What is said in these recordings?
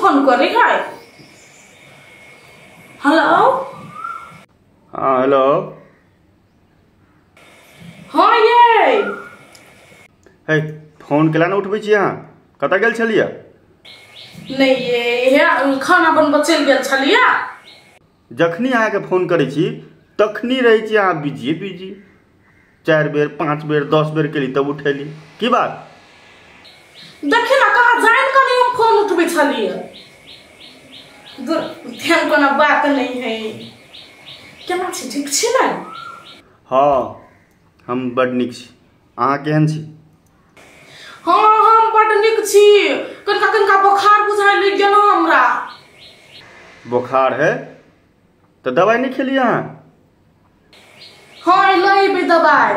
Phone करे है। Hello. हाँ हेलो। हाँ ये हे फोन केला ने उठबै छी अहाँ? कतऽ गेल छलियै? नहीं ये खाना बनबऽ चलि गेल छलियै। जखनी अहाँके फोन करै छी तखनी रहै छी अहाँ बिजी बिजी। 4 बेर 5 बेर 10 बेर केली तब उठेली। की बात? देखी ना कहाँ जान कऽ नहीं हम फोन उठबै छलियै। ध्यान कोनो बात नहीं है। केना छी? ठीक छी ने? हाँ हम बड नीक छी। अहाँ केहन छी? हाँ हम बड नीक छी। कनिका कनिका बोखार बुझाइ लागि गेल हमरा। बोखार है तऽ दवाइ नहीं खेलियै अहाँ? हाँ लऽ दवाइ।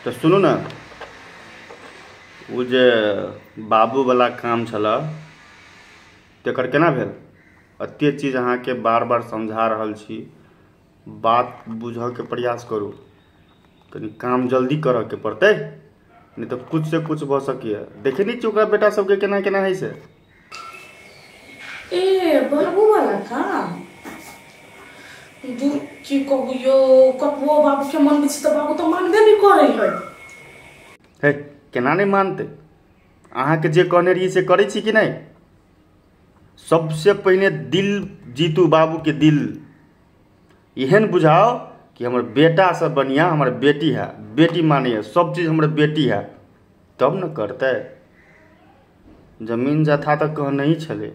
तऽ सुनू ने, ओ जे बाबू वाला काम छल तकर केना भेल? एते चीज अहाँके बार बार समझा रहल छी, बात बुझऽके प्रयास करू। कनि काम जल्दी करऽके पड़तै, नहीं तऽ कुछ से कुछ भऽ सकैए। देखै नहि छियै ओकरा बेटा सबके केना केना होइ छै। ए बाबू वाला काम दूर की कहू यौ, कतबो बाबू के मनबै छी तऽ बाबू तऽ मानबे नहि करै है। हे केना नहि मानतै? अहाँके जे कहने रहियै से करै छी कि नहि? सबसे पहिने दिल जीतू बाबूके दिल। एहन बुझाओ कि हमर बेटा से बढ़िया हमर बेटी है, बेटी मानैए सब चीज हमर बेटी है, तब ने करतै। जमीन जथा तऽ कहने ही छलै।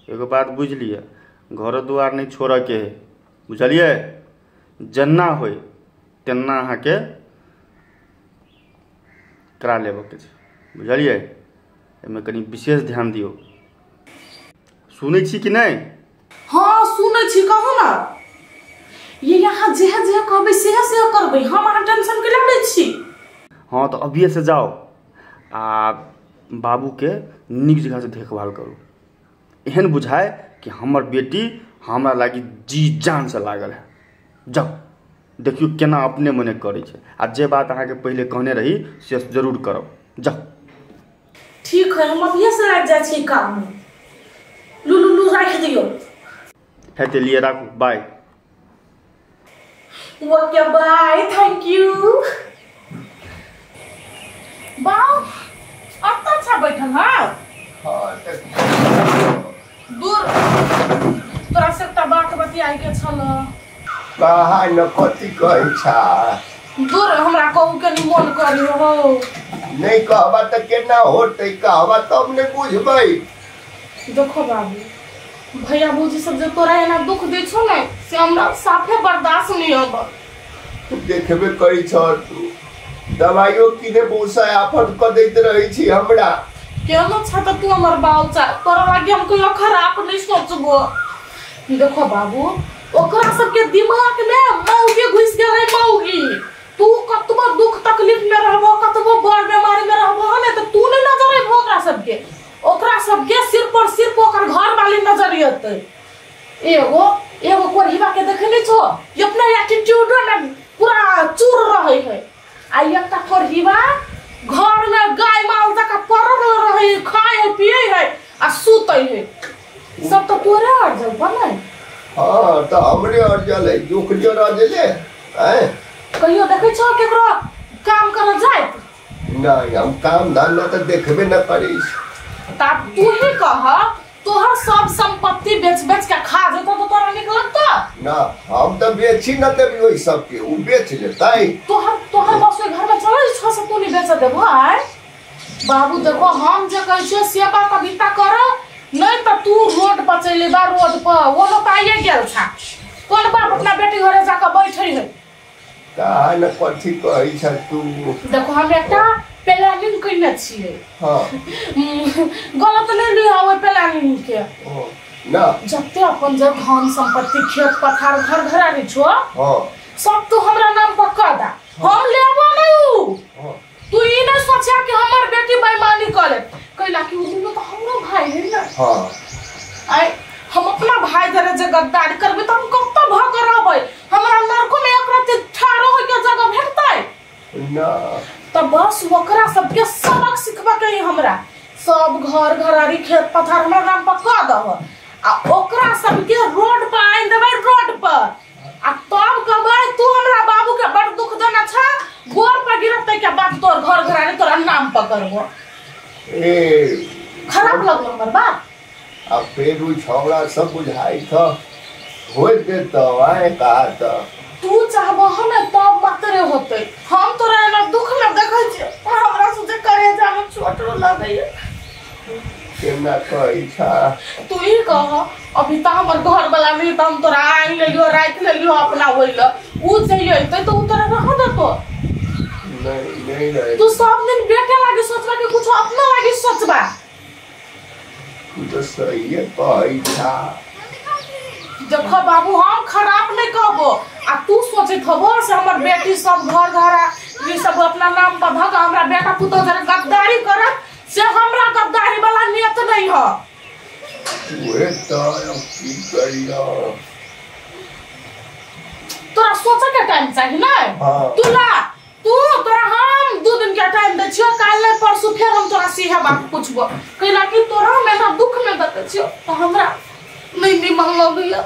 एगो बात बुझि लिअ, घर दुआर नहि छोड़ऽके है, बुझलियै? जेना होइ तेना अहाँके करा लेबऽके छै, बुझलियै? एहिमे कनि विशेष ध्यान दियौ। सुनै छी कि नहि? हाँ सुनै छी। कहू ना ये यहाँ जेहे जेहे कहबै सेहे सेहे करबै, हम अहाँ टेंशन के लै छी। हाँ तऽ अभिये से जाओ आ बाबूके नीक जगह से देखभाल करू। एहन बुझाए कि हमर बेटी हमरा लागी जी जान से लागल है। जाओ देखियौ केना अपने मने करै छै। आ जे बात अहाँके पहिले कहने रही से जरूर करब। जाओ। ठीक है, हम अभिये से लागि जाइ छी काम में। लू लू लू राखि दियौ। हेतै लिए राखू, bye. Okay bye, thank you. बाऊ अब अच्छा बैठल है। दूर तोरा से एकटा बात बतियाइ के छल। कहा न कथी कहै छा? दूर हमरा कहू के नहीं मन करी हो। नहीं कहबा तऽ केना होतै? कहबा तब ने बुझबै। देखो बाबू, भैया भौजी सब जे तोरा एना दुख दै छौ ने से हमरा साफे बर्दाश्त नहीं होब। देखबे करै छ तू, दवाइयो किने बहुत आफत कऽ दैत रहै छी हमरा। केहनो छ तऽ तू हमर बाउ छ, तोरा लागी हम कहियो खराब नहीं सोचबो। देखो बाबू, ओकरा सबके दिमाग में मौगी घुसि गेल है, मौगी। तू कतबो दुख तकलीफ में रहबो, कतबो बड़ बीमारी में रहबो ने तऽ तू नहीं नजर अयबहो ओकरा सबके। ओकरा सबके सिर्फ और सिर्फ ओकर घर वाली नजर अयतै। एगो एगो कोढ़िबा के देखे नहीं छो, अपना एटीट्यूड में पूरा चूर रहे है। आ एकटा कोढ़िबा घर में गाय माल जकाँ पड़ल रहे है, खाए है पिए है आ सुतै है। सब तो तोरे अरजल बनै। हाँ तऽ हमरे अरजल है, दुख जो रजले हैं। कहियो देखै छो केकरो काम करऽ जाइत? नहीं, हम काम धंधा तऽ देखबे न करै छी। तब तू ही कह, तोहर सब संपत्ति बेच बेच के खा जेतो तो तोरा नीक लगतो? ना, हम तऽ बेची न देबै ओहि सबके, उ बेच लेतै। तोहर तोहर बस ओहि घर में चलै छौ से तू नहीं बेच देबो? आय बाबू देखो, हम जे कहै छियो से बात अभी तक कर, नहीं तऽ तू रोड पर चलि एबा। रोड पर वो लोग आइए गेल छा। कोन बाप अपना बेटी घरे जाके बैठे है? कहा न कथी कहै छ तू? देखो हम एकटा प्लानिंग कयने छियै। हाँ गलत नहीं लिहा ओहि प्लानिंग के। ना जते अपन जे धन संपत्ति खेत पथार घर घरारी छौ, हाँ सब तू हमरा नाम पर कह दा। हम लेबो नहीं उ। तू ई नहीं सोचा कि हमर बेटी बेईमानी कर ले, कैला कि उ दुनू तो हमरो भाई है ना। हाँ आइ हम अपना भाई जरे जे गद्दारी करबै तऽ हम कतऽ भऽ के रहबै? हमरा नरको में एक रत्ती ठाढ़ो होय के जगह भेटतै ना? तऽ बस ओकरा सबके सबक सिखबऽ के हमरा। सब घर घरारी खेत पथार हमरा नाम पर कह दह आ ओकरा सबके रोड पर आनि देबै रोड पर आ तब कहबै तू हमरा बाबू के बड़ दुख देना छ गोर पर गिरत के बाद तोर घर घरारी तोरा नाम पर करबो। ए खराब लगलो हमर बात। आ फेर उ छौड़ा सब बुझाई था होय देतो आए कहा त तू चाहबह न तब मात्रे होतै। हम तोरा एना दुख में देखै छियै हमरा सोचे करे जामे चोट लगैया। केना कहै छा तू ही कह अभी त हमर घर वाला नहीं त हम तोरा आनि लेलियो राखि लेलियो अपना ओइ ल उ चाहिए अइतै त उ तोरा रह देतो। नहीं नहीं रहे। तू सब दिन बेटे लागी सोचबा कि कुछ अपना लागी सोचबा? तू तो सही कहै छा। देखो बाबू हम खराब नहीं कहबो आ तू सोचैत हबो से हमर बेटी सब घर घरा ई सब अपना नाम पर धक हमरा बेटा पुतोह जरा गद्दारी करत से हमरा गद्दारी वाला नियत नहीं ह। उहे त अब की करियो तोरा सोचे के टाइम चाही नै। तू ला तू तोरा हम 2 दिन के टाइम दै छियो काल्हि नै परसू फेर हम तोरा सीधा बात पूछबो कैला कि तोरा हम एना दुख में देखै छियो त हमरा नहीं निमन लगैया।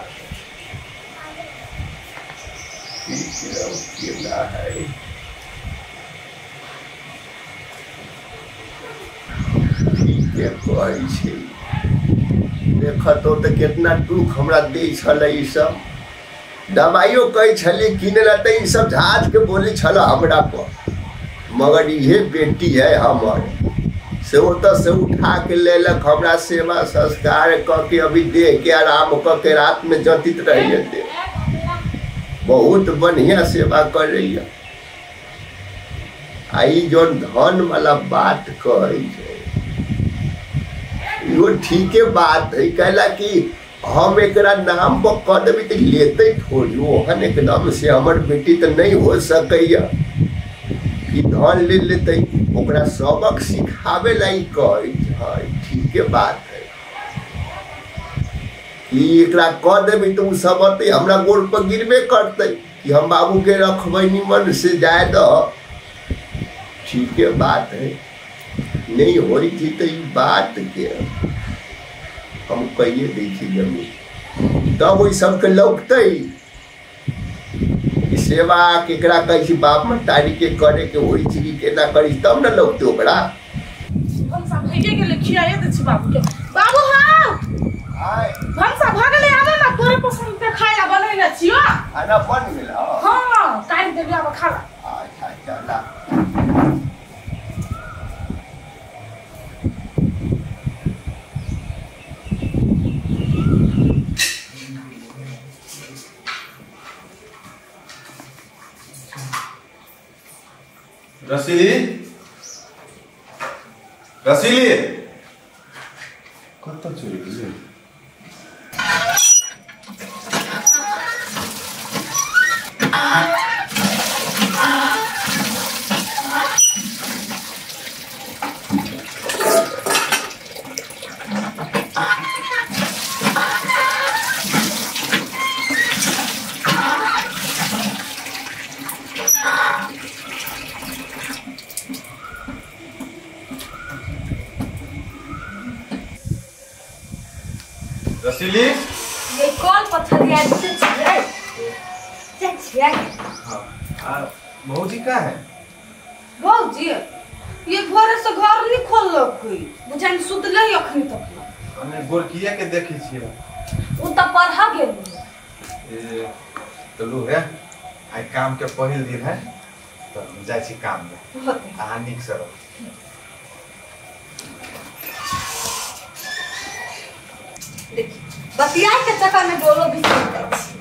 केना है ठीके कहै छै। देखतो तऽ केतना दुख हमरा दै छलै ई सब दवाइयो कहै छलै किनै ला तऽ ई सब झाँझ के बोलै छल हमरा पर मगर इहे बेटी है हमर से ओतऽ से उठा के लेलक हमरा सेवा संस्कार कऽ के अभी देह के आराम कऽ के रात में जतित रहैया देह बहुत बढ़िया सेवा करैया। आ ई जौन धन वाला बात कहै छै इहो ठीके बात है कैला कि हम एकरा नाम पर कऽ देबै तऽ लेतै थोड़ी ओहन एकदम से हमर बेटी तऽ नहीं हो सकैया कि धन ले लेतै ओकरा सबक सिखावे ला ई कहै छै। ठीके बात है कि एकरा कऽ देबै तऽ ओ सब अतै हमरा गोड़ पर गिरबे करतै कि हम बाबूके रखबै निमन से जाय दह। ठीके बात है नहीं होइ थी तऽ ई बात के हम कहिए दै छी जमीन तब ओहि सबके लौकतै कि सेवा केकरा कहै छी बाप महतारी के करे के होइ छै कि केना करी तब ने लौकतै ओकरा। भनसा भइए गेलै खियाए दै छी बाबू के। बाबू हाँ आय भनसा भऽ गेलै आबे ना तोरे पसंद के खाय ला बनैले छियो। खाना बन गेल? हाँ काटि देबै आब खा ला। अच्छा अच्छा ला। रसीली रसीली कतऽ चलि गेलै? रसीली ये कॉल पथरिया से छियै से छियै। हां आ भौजी का है? भौजी ये भोरे से घर नहीं खोललक हुई बुझान सुतले अखनी तक। हमे गोरकिया के देखै छियै उ त पढ़ा गेल। ए चलू है आइ काम के पहिल दिन है त हम जाइ छी काम में अहाँ नीक से रहू। देखी बतिया के चक्कर में बोलो भी चल जाइ छी।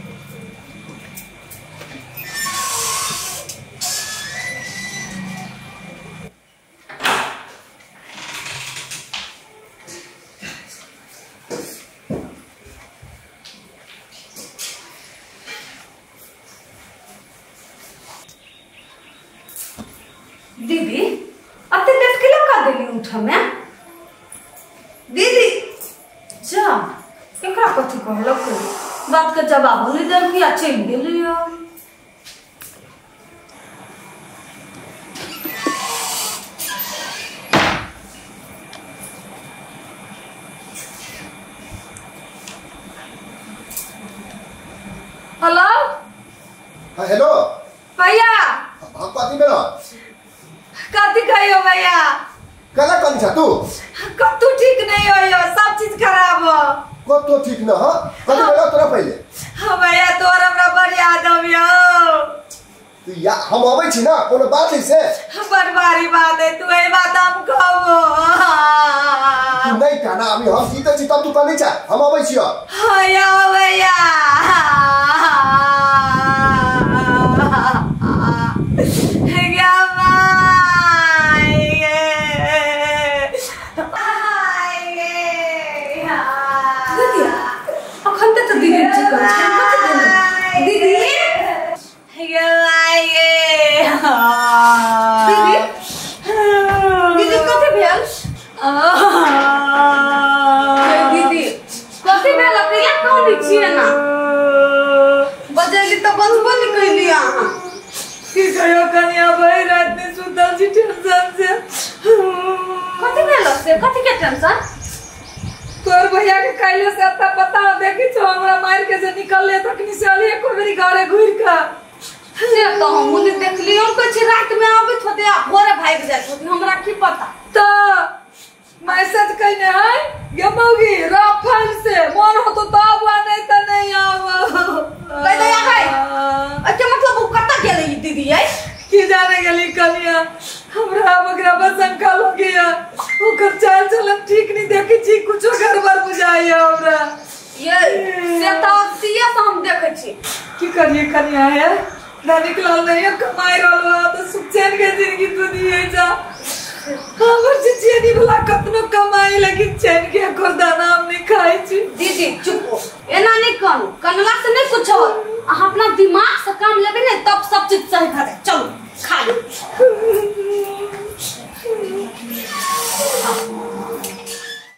दीदी अते लेट के लगा देली उठ में? दीदी जा एकरा कथी कहलक बात के जवाब नहीं देलकी आ चलि गेली। हां हेलो भैया। हम कथी भेलो? कथी कहियो भैया? कला कन छ तू? कतू ठीक नहीं होयो, सब चीज खराब हो। कतो ठीक न हो? कथी भेलो तोरा पहिले? हां भैया तोर हमरा बड़ याद आबियो। तू या हम आबै छी ना, कोनो बात है से? बड़ भारी बात है, तू ए बात हम कहबो। तू नहीं कहना, अभी हम जीते छी तब तू कहने छ, हम आबै छी। हां या भैया। कथी के टेंशन? तोर भैया के काल्हि से अता पता देखी छो हमरा मार के जे निकलले तखनी से अली एको बेरी घरे घुर के से तो हम मुनि देखली, हम कहै छी रात में आबैत होते आ भोरे भागि जाइत होते, हमरा की पता। त मैसेज कइने है गे मौगी राफल से मन हो तो आबा नहीं त नहीं आब। कह दे है अच्छा मतलब उ कत गेलै दीदी आई? की जाने गेली कनिया, हमरा बकरा बसंका लगिया, ओकर चाल चलन ठीक नहीं देखै छी, कुछो गड़बड़ बुझाइया हमरा। ये से त सिया से हम देखै छी। की करिए कनिया है ना निकलल नहीं कमाई रहल बा त सुख चैन के जिंदगी तू दिए जा। हमर चिचियनी वाला कतनो कमाई लेकिन चैन के एकर दाना हम नहीं खाई छी। दीदी चुप हो, एना नहीं कहू, कनला से नहीं कुछ हो, अहाँ अपना दिमाग से काम लेबे ने तब सब चीज सही भऽ जायत। चलू